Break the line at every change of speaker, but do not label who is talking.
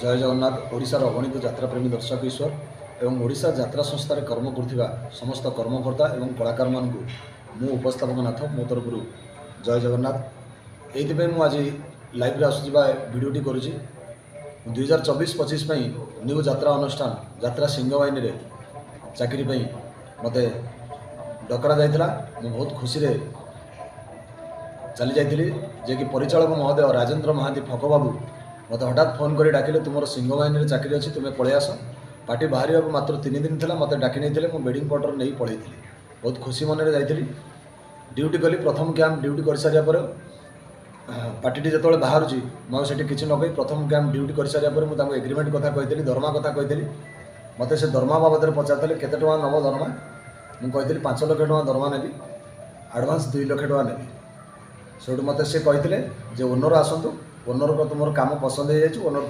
ଜୟ ଜଗନ୍ନାଥ। ଓଡ଼ିଶାର ଅଗଣିତ ଯାତ୍ରାପ୍ରେମୀ ଦର୍ଶକ ଈଶ୍ୱର ଏବଂ ଓଡ଼ିଶା ଯାତ୍ରା ସଂସ୍ଥାରେ କର୍ମ କରୁଥିବା ସମସ୍ତ କର୍ମକର୍ତ୍ତା ଏବଂ କଳାକାରମାନଙ୍କୁ ମୁଁ ଉପସ୍ଥାପକ ନାଥ, ମୋ ତରଫରୁ ଜୟ ଜଗନ୍ନାଥ। ଏଇଥିପାଇଁ ମୁଁ ଆଜି ଲାଇଭ୍ରେ ଆସୁଛି ବା ଭିଡ଼ିଓଟି କରୁଛି, 2024-25 ପାଇଁ ନ୍ୟୁ ଯାତ୍ରା ଅନୁଷ୍ଠାନ ଯାତ୍ରା ସିଂହବାହିନୀରେ ଚାକିରି ପାଇଁ ମୋତେ ଡକରା ଯାଇଥିଲା। ମୁଁ ବହୁତ ଖୁସିରେ ଚାଲି ଯାଇଥିଲି। ଯିଏକି ପରିଚାଳକ ମହୋଦୟ ରାଜେନ୍ଦ୍ର ମହାନ୍ତି ଫକବାବୁ ମୋତେ ହଠାତ୍ ଫୋନ୍ କରି ଡାକିଲେ, "ତୁମର ସିଂହବାହିନୀରେ ଚାକିରି ଅଛି, ତୁମେ ପଳେଇ ଆସ।" ପାର୍ଟି ବାହାରିବାକୁ ମାତ୍ର 3 ଦିନ ଥିଲା, ମୋତେ ଡାକି ନେଇଥିଲେ। ମୁଁ ବେଡ଼ିଂ ପଟର ନେଇ ପଳେଇଥିଲି। ବହୁତ ଖୁସି ମନରେ ଯାଇଥିଲି, ଡ୍ୟୁଟି କଲି। ପ୍ରଥମ କ୍ୟାମ୍ପ ଡ୍ୟୁଟି କରିସାରିବା ପରେ ପାର୍ଟିଟି ଯେତେବେଳେ ବାହାରୁଛି, ମୁଁ ଆଉ ସେଠି କିଛି ନ କହି ପ୍ରଥମ କ୍ୟାମ୍ପ ଡ୍ୟୁଟି କରିସାରିବା ପରେ ମୁଁ ତାଙ୍କୁ ଏଗ୍ରିମେଣ୍ଟ କଥା କହିଥିଲି, ଦରମା କଥା କହିଥିଲି। ମୋତେ ସେ ଦରମା ବାବଦରେ ପଚାରିଥିଲେ, "କେତେ ଟଙ୍କା ନେବ ଦରମା?" ମୁଁ କହିଥିଲି, "5 ଲକ୍ଷ ଟଙ୍କା ଦରମା ନେବି, ଆଡ଼ଭାନ୍ସ 2 ଲକ୍ଷ ଟଙ୍କା ନେବି।" ସେଇଠୁ ମୋତେ ସେ କହିଥିଲେ ଯେ ଓନର୍ ଆସନ୍ତୁ, ଓନର୍ଙ୍କ ତୁମର କାମ ପସନ୍ଦ ହେଇଯାଇଛି, ଓନର୍